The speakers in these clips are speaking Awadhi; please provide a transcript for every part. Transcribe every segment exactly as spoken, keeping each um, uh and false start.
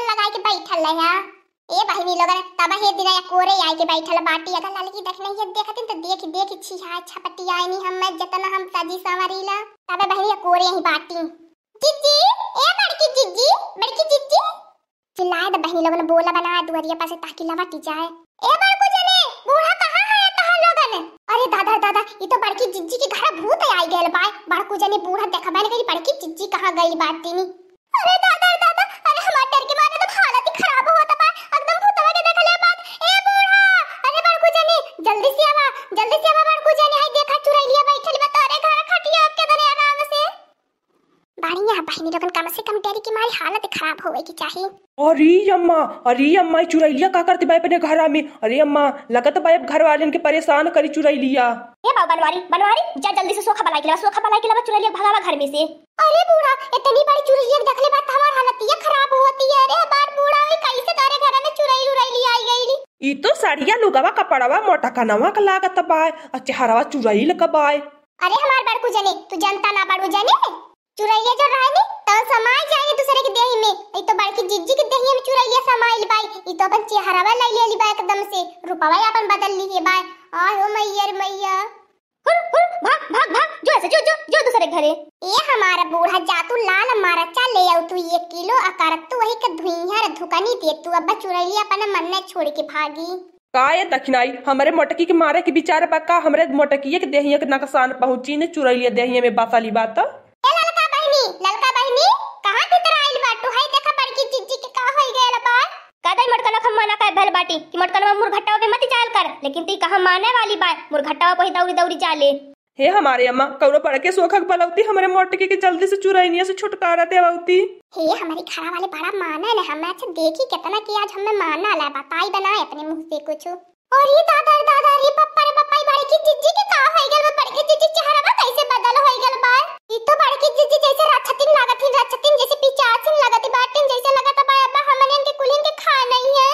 लगाई के बैठल रहा। ए बहिनी लोगन, तब हे दिना या कोरे आई के बैठल बाटी। अगर ललकी देखनहिया देखतिन त देखि देखि छिहा छपटी आइनी हम, मैं जतना हम सजी संवरीला। तब बहिनी या कोरे यही बाटी। जिज्जी, ए बड़की जिज्जी, बड़की जिज्जी। चिल्लाए द बहिनी लोगन, बोला बना दुआरिया पासे ताकि लवटी जाए। ए बड़कू जने, बूढ़ा कहाँ है तहार लोगन? अरे दादा रे दादा, ई तो बड़की जिज्जी के घर भूत आई गयल बाय। बड़कू जने बूढ़ा देखबे न करी, बड़की जिज्जी कहाँ गई बाटिनी। अरे दादा रे दादा, अरे हमार डर के मारे तो हालत ही खराब होत बा, एकदम भूतवा के देखले बाद। ए बूढ़ा, अरे बड़कू जने, जल्दी से आवा, जल्दी से आवा बड़कू जने, आई देखा चुरैलिया बैठल बा तोरे घर खटिया के दने आराम से। बढ़िया बहिनी लोगन, कम से कम डर के मारे हालत खराब होवे के चाही। अरे अम्मा, अरे अम्मा, ई चुरैलिया का करती बा अपने घरा में? अरे अम्मा, लगत बा अब घर वालन के परेशान करी चुरैलिया। ए बाबू बनवारी, बनवारी, जा जल्दी से सोखा बलाई के लावा, सोखा बलाई के लावा, चुरैलिया भगावा घर में से। अरे बूढ़ा, इतनी बड़ी चुरैलिया देखले बाद हमार हालत ये खराब होती है। अरे हमार बूढ़ा, ई कैसे तोरे घर में चुरैल उरैली आई गईली? ई तो साड़िया लुगवा कपड़वा मोटकनवा का लागत बाय, आ चेहरवा चुरैल का बाय। अरे हमार बड़कू जने, तू जनता ना बड़ू जने, चुरैलिया जो रहे नी, तौन समाय जाए दूसरे के देही में। ई तो बड़की जिज्जी के देहिया में चुरैलिया समाइल बाय। ई तो अपन चेहरवा लइ लेली बाय एकदम से, रूपवा अपन बदल लिहे बाय। आय हो मैया रे मैया। हुर, हुर, भाग, भाग, भाग, जो ऐसे, जो, जो, जो दूसरे घरे। ए हमारा बूढ़ा, जा तू लाल मरचा ले आउ तू एक किलो, अकर तू वही के धुइहर धुकनी दे तू, अब चुरैलिया अपने मन में छोड़ के भागी। का ये दखिनाई, हमरे मोटकी के मारे के विचार बा का? हमरे मोटकिए के देहिया के नुकसान पहुँची ने, चुरैलिया देहिया में बसाली बात। ए ललका बहिनी, ललका बहिनी, कहाँ भीतर आइल बाटू? हई देखा बड़की जिज्जी के का होई गयल बा। का दाई मोटकनवा, हम मना कहे भल बाटी कि मोटकनवा मुरघट्टवा पे मत जायल कर, लेकिन ती कहाँ माने वाली बाय, मुरघट्टवा पे ही दौड़ी दौड़ी जाले। हे हमारे अम्मा, कौनो बड़के सोखा के बलौती हमरे मोटकी के जल्दी से चुरैनिया से छुटकारा देवौती। हे हमारी घरा वाले बड़ा माने न, हमें अच्छा देखी कितना कि आज हमें माना ला, बताई बनाए अपने मुँह से कुछ। अरे दादा रे दादा, अरे पप्पा रे पप्पा, ई बड़की जिज्जी के का होई गल बा? बड़की जिज्जी चेहरा बा कैसे बदल होई गल बा? ई तो बड़की जिज्जी जैसे राक्षसिन लागत ही, राक्षसिन जैसे पिशाचिन लागत ही बाटिन, जैसे लगत बा अब हमनियन के कुलिन के खा नहीं है।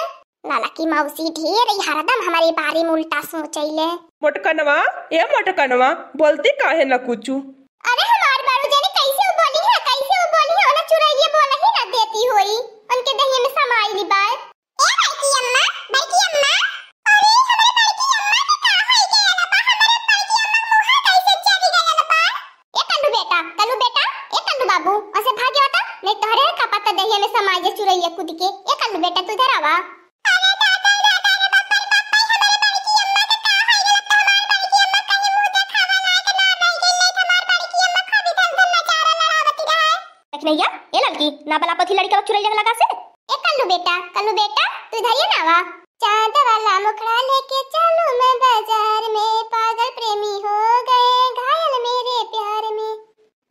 ललकी मौसी ढेर ही हरदम हमरे बारे में उल्टा सोचैले। मोटकनवा, ए मोटकनवा, बोलती काहे न कुछ? अरे हमार बड़ू जाने कैसे वो बोली है, कैसे वो बोली है, उन्हें चुरैलिया बोला ही ना देती होई, उनके दहिया में समाइली बाय। ए बड़की अम्मा, बड़की अम्मा, अरे हमरे बड़की अम्मा के का होई गयल बा? हमरे बड़की अम्मा के मुँह कैसे जरी गयल बा? ए कल्लू बेटा, कल्लू बेटा, ए कल्लू बाबू, ऐसे भागे बता, नहीं तोहरे का पता दहिया में समाई जे चुरैलिया कूद के। ए कल्लू बेटा, तू इधर आवा। अरे दादा, दादा रे बाप रे बाप, हमरे बड़की अम्मा के का होई गयल? तो हमार बड़की अम्मा कहीं मुँह देखावा लायक ना रह गई, नहीं तो हमार बड़की अम्मा खूब इधर उधर नचारा लड़ावती रहे। देख नैया, ए ललकी, ना बला पथी लड़का चुरैलिया लगा से। ए कल्लू बेटा, कल्लू बेटा, तू इधर ही ना आवा। चांद वाला मुखड़ा लेके चलूं मैं बाजार में, पागल प्रेमी हो गए घायल मेरे प्यार में।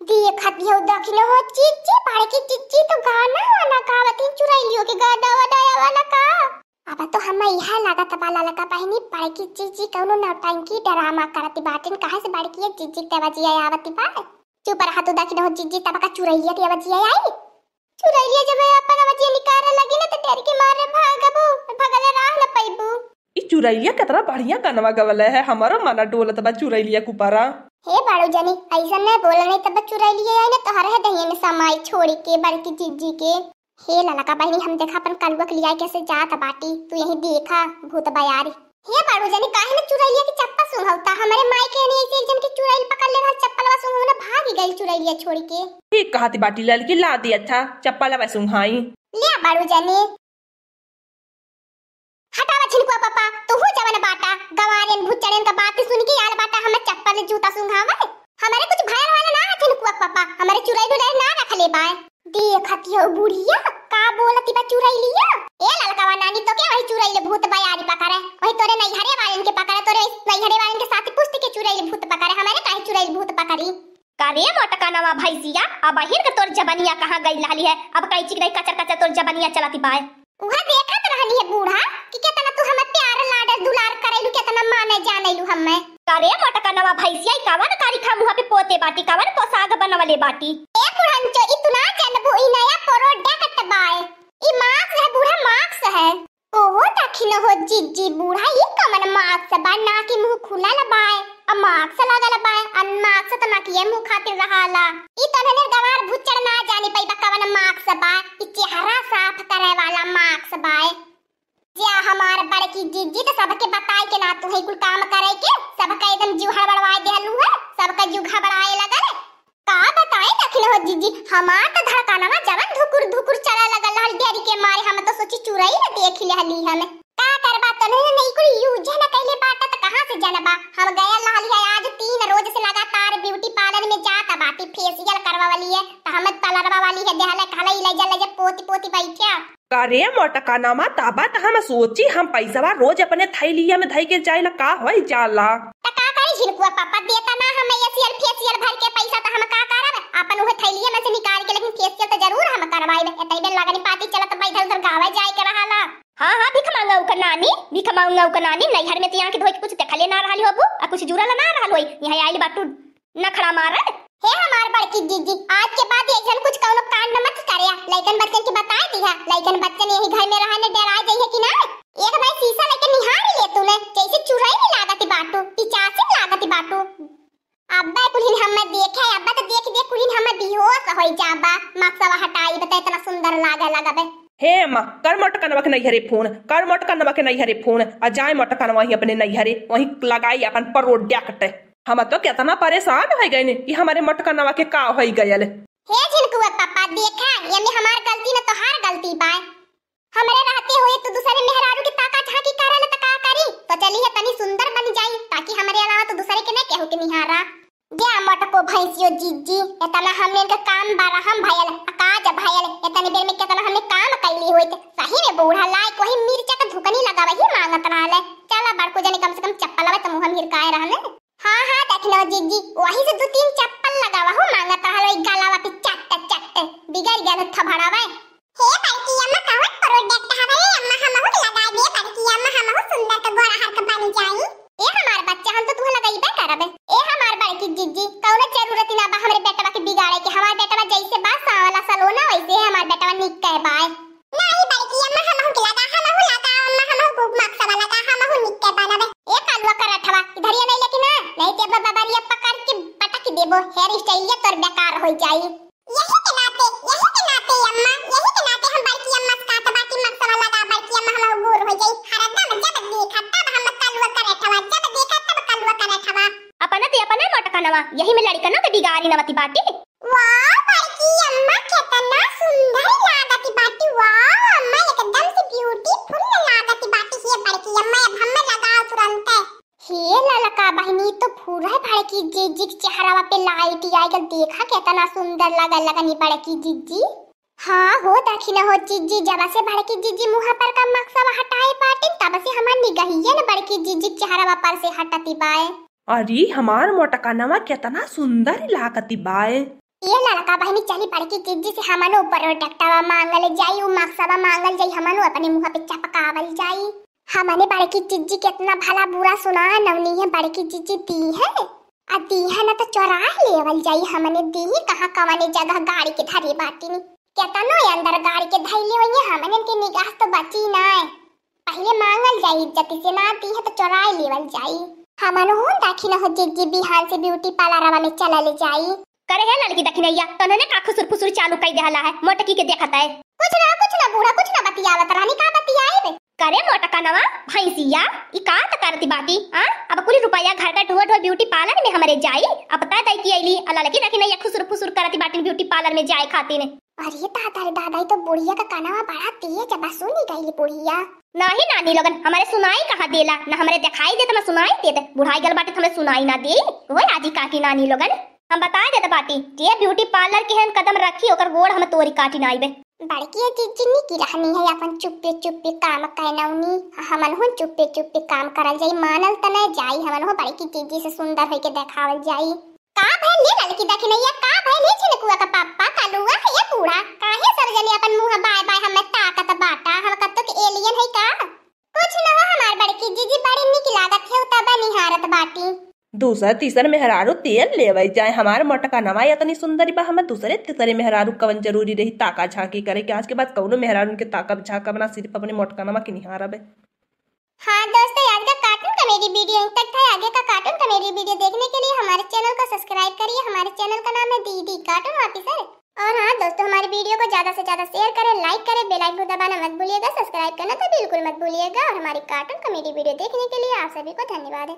देखत हो दखिन हो चिच्ची, बड़की चिच्ची तो गाना वाना गावत ही, चुरैलियो के गाना वाना वाला का। अब तो हम यह लागत बा ललका बहिनी, बड़की चिच्ची कौनो नौटंकी ड्रामा करत बाटिन, काहे से बड़की चिच्ची के आवाजिया आवत बा। चुप रहा तू दखिन हो चिच्ची, तब का चुरैलिया के आवाजिया आई। चुरैलिया जब अपन आवाजिया निकारे लगी ना, तो डर के मारे भागबू, भगले राह न पैबू। ई चुरैलिया केतना बढ़िया गनवा गवले है, हमरो मना डोलत बा चुरैलिया के ऊपरा। हे बाड़ू जानी, ऐसा नहीं बोला, नहीं तब चुरैलिया आई ना तोहरे है दहिया में समाई छोड़ी के बड़की जिज्जी के। हे ललका बहिनी, हम देखा अपन कलुआ के लिया कैसे जात बाटी, तू यही देखा भूत बयारी। हे बाड़ू जानी काहे ना चुरैलिया के चप्पल सुंघौता, हमरे माई के नहीं ऐसे एक जन के चुरैल पकड़ ले रहा, चप्पलवा सुंघौना भागी गई चुरैलिया छोड़ी के। ठीक कहती बाटी ललकी, ला दी अच्छा चप्पलवा सुंघाई। ले बाड़ू जानी। हटावा छिनकुआ पापा, तू हूँ जवन बाटा, गवारेन भूचड़ेन का बात सुन के आल बाटा, हमें चप्पल जूता सुंघावे। हमारे कुछ भयल वाला ना है छिनकुआ पापा, हमारे चुरैल उरैल ना रख ले बाय। देखत हो बुढ़िया, का बोलती बा चुरैलिया? ए ललकावा नानी, तो के वही चुरैल भूत बयारी पकड़े, वही तोरे नैहरे वालन के पकड़े, तोरे नैहरे वालन के साथ पुस्त के चुरैल भूत पकड़े, हमारे काहे चुरैल भूत पकड़ी? का रे मोटकनवा भैंसिया, अब अहिर के तोर जबनिया कहाँ गई लाली है? अब कैची की नहीं कचर कचर तोर जबनिया चलती बाय। उहे देखत रहनी है बूढ़ा कि केतना तू हमें प्यार लाडल दुलार करैलू, केतना माने जानैलू हमें। का रे मोटकनवा भैंसिया, ई कवन करिखा मुँह पे पोते बाटी, कवन पोशाक बनवले बाटी? ए बुढ़ंचो, ई तू ना जानबू, ई नया product बाय। ई mask है बूढ़ा, mask है। ओहो दखिन हो जिज्जी, बूढ़ा ई कवन mask बा, नाकी मुँह खुलल बाय, आ mask लगल बाय, आ mask त नाकिये मुँह खातिर रहाला। ई तनहने गंवार भुच्चड़ ना जानी पइबा कवन mask बा, ई चेहरा साफ करे वाला mask बाय। जा हमार बड़की जिज्जी, त सबके बताई के ना तू है कुल काम करे के, सबका एकदम जीव हड़बड़वाए देहलू है, सबका जीव घबराए लगल। का बताई दखिन हो जिज्जी, हमार त धड़कनवा जवन धुकुर धुकुर चले लगल रहल, डर के मारे हम त सोची चुरई न देख लेहली हम। का करबा, तनहने ई कुल use न कइले बाटा त कहाँ से जनबा? हम गयल रहली है, आज तीन रोज से लगातार beauty parlour में जात बाटी, facial करवावली है, त हम parlour वाली है देहले कहले, "ले जा, ले जा, पोती पोती बैठे।" का रे मोटकनवा, तबा त हम सोची हम पइसवा रोज अपने थैलिया में धइ के जाइला, का होइ जाला? त का करी झिनकुआ पापा, देता ना हम facial facial भर के पइसा, त हम का करब? अपन उहे थैलिया में से निकाल के, लेकिन facial त जरूर हम करवाइब। एतई बेर लगनी पाती चलत बा, इधर उधर गावे जाए के रहाला। हाँ, हाँ, भिख मांगा उकर नानी, भिख मांगा उकर नानी, नैहर में तिया के धोई के कुछ देखले ना रहली होबू, आ कुछ जुरल ना रहल होई, यहाँ आइल बाटू नखड़ा मारत। हे हमार बड़की जिज्जी, आज के बाद ऐसन कुछ कौनो कांड मत करिया। लइकन बच्चन के बताए दिहा, लइकन बच्चन यही घर में रहे न डराए जइहे कि ना। एक बार शीशा लेके निहार ले तूने, जैसे चुरैन लागत बाटू, पिचासिन लागत बाटू। अब्बा कुल्हिन हम्मे देखे, अब्बा तो देख देख कुल्हिन हम्मे बेहोश होई जाबा। mask हटाई बता, इतना सुंदर लागे लगबे। हे अम्मा, कर मोटकनवा के नैहरे फोन, कर मोटकनवा के नैहरे फोन, आ जाए मोटकनवा ही अपने नैहरे, वहीं लगाई अपन product। हम तो कितना परेशान होइ गए कि हमरे मोटकनवा के का होइ गयल। हे झिनकुआ पापा, देखा, एमे हमार गलती न तोहार गलती बाय। हमरे रहते हुए तू दूसरे मेहरारू के ताका झांकी करल त का करी? तो चली है तनी सुंदर बन जाई, ताकि हमरे अलावा तू दूसरे के न केहू के निहारा। जा मोटको भैंसियो जिज्जी, एतना हमने के काम बरहम भयल, अकाज भयल, एतने बेर में केतना हमने काम कैली होइत। सही में बूढ़ा लायक वही मिर्चा के धुकनी लगावे ही मांगत रहले। चला बड़को जने कम से कम चप्पलवा त मुंह में हिरकाए रहले। हाँ, हाँ, देख लो जिज्जी, वही से दू तीन चप्पल लगावा हो मांगत रहल, वही गलावा पे चट्ट, चट्ट, बिगड़ गया था भड़ावा। हे बड़की अम्मा, कौन product हवे अम्मा, हमहू के लगाई दे बड़की अम्मा, हमहू सुंदर के गोरा हर के बन जाई। ए हमार बच्चा, हम तो तुहे लगाइबे करबे। ए हमार बड़की जिज्जी, कौनो जरूरत ना बा हमरे बेटवा के बिगाड़े के, हमार बेटवा जैसे बा सांवला सलोना वैसे है हमार बेटवा, निक कह बाय। नाही बड़की अम्मा, हमहू के लगा, हमहू लगा, अम्मा, हमहू खूब mask वाला लगा, हमहू निक के बनबे। ए कालुआ करठवा, इधर ये नहीं लेकिन ना, नहीं ते अब बबरिया पकड़ के पटक देबो, hair style ये तोर बेकार हो जाई। यही के नाते, यही के नाते अम्मा, यही के नाते हम बड़की अम्मा से कहत बाटी mask वाला लगा, बड़की अम्मा हमहू गोर हो जाई। हरदम जब देखा तब हम कालुआ करठवा, जब देखा तब कालुआ करठवा। अपना ते अपना मोटकनवा, यही में लड़कनों के बिगाड़ी नवती बाटी। वाह, बड़की अम्मा, केतना सुंदर लागत बाटी। वाह, अम्मा, एकदम से beautiful लागत बाटी। हे बड़की अम्मा, अब हमें लगाओ तुरंत। हे ललका बहिनी, तो पूरा बड़की जिज्जी के चेहरावा पे light आइगल। देखा, केतना सुंदर लगा लगनी बड़की जिज्जी। हाँ हो, देखी न हो जिज्जी, जब से बड़की जिज्जी मुँह पर का mask हटाए बाटिन, तब से हमार निगहियन बड़की जिज्जी के चेहरावा पर से हटती बाए। अरे, हमार मोटकनवा केतना सुंदर लागत बाय। ए ललका बहिनी, चली बड़की जिज्जी से हमनो product वा मांगल जाई, उ mask वा मांगल जाई, हमनो अपने मुँह पे चपकावल जाई। हमने बड़की जिज्जी केतना भला बुरा सुना नवनी है, बड़की जिज्जी दी है, आ दी है न तो चोरा लेवल जाई। हमने दी कहाँ कवने जगह गाड़ी के धरे बाटिन, केतनो अंदर गाड़ी के धैले होइए, हमने के निगाह तो बची ना। पहिले मांगल जाई, इज्जत से ना दी है तो चोराए लेवल जाई। हमन हो दाखी न हो जिज्जी, बिहान से beauty parlour में चलल जाई। करे है ललकी दखिनैया, तन्हने का खुसुर फुसुर चालू कई देहला है, मोटकी के देखत है। कुछ ना, कुछ ना बूढ़ा, कुछ ना बतियावत रहनी, का बतियाइब? करे मोटकनवा, भैंसिया, ई का त करती बाटी, आ? अब कुल रुपया घर का ढो ढो beauty parlour में हमरे जाई, अब तय दई की अइली, आ ललकी दखिनैया खुसुर फुसुर करती बाटी beauty parlour में जाए खातिर। अरे दादा रे दादा, ई तो बुढ़िया का कनवा बड़ा तेज बा, सुनी गई बुढ़िया। नाही नानी लोगन, हमरे सुनाई कहाँ देला, ना हमरे दिखाई देत, ना सुनाई देत। बुढ़ाई गल बाटे त हमरे सुनाई ना दे। ओए आजी काकी नानी लोगन, हम बताए देत बाटी, जे beauty parlour के हन कदम रखी, ओकर गोड़ हम तोरी काटी नाइबे। बड़की जिज्जी निकी रहनी है, अपन चुप्पे चुप्पे काम कहनौनी, हमन हो चुप्पे चुप्पे काम करल जाई, मानल त न जाई, हमन हो बड़की जिज्जी से सुंदर होइके देखावल जाई। का भइल ले ललकी दखिनैया, का भइल ले झिनकुआ का पापा, कलुआ के ये बूढ़ा, काहे सब जने अपन मुंह बाय बाय हमें ताकत बाटा, हम कत्तो के alien है का? कुछ न हो हमार बड़की जिज्जी, बड़ी निक लागत है, तब निहारत बाटी। दूसर तीसर मेहरारू तेल लेवे जाए। हमार मोटकनवा इतनी सुंदरी बा, हमें दूसरे तीसरे मेहरारू कवन जरूरी रही ताका झांकी करे के। आज के बाद कौनो मेहरारू के ताकब झांकब ना, सिर्फ अपने मोटकनवा के निहारब। हाँ दोस्तों, आज का कार्टून कॉमेडी वीडियो यहीं तक था। आगे का कार्टून कॉमेडी वीडियो देखने के लिए हमारे चैनल को सब्सक्राइब करिए। हमारे चैनल का नाम है दीदी कार्टून ऑफिसर। और हाँ दोस्तों, हमारे वीडियो को ज़्यादा से ज़्यादा शेयर करें, लाइक करें, बेल आइकन को दबाना मत भूलिएगा, सब्सक्राइब करना तो बिल्कुल मत भूलिएगा। और हमारी कार्टून कॉमेडी वीडियो देखने के लिए आप सभी को धन्यवाद है।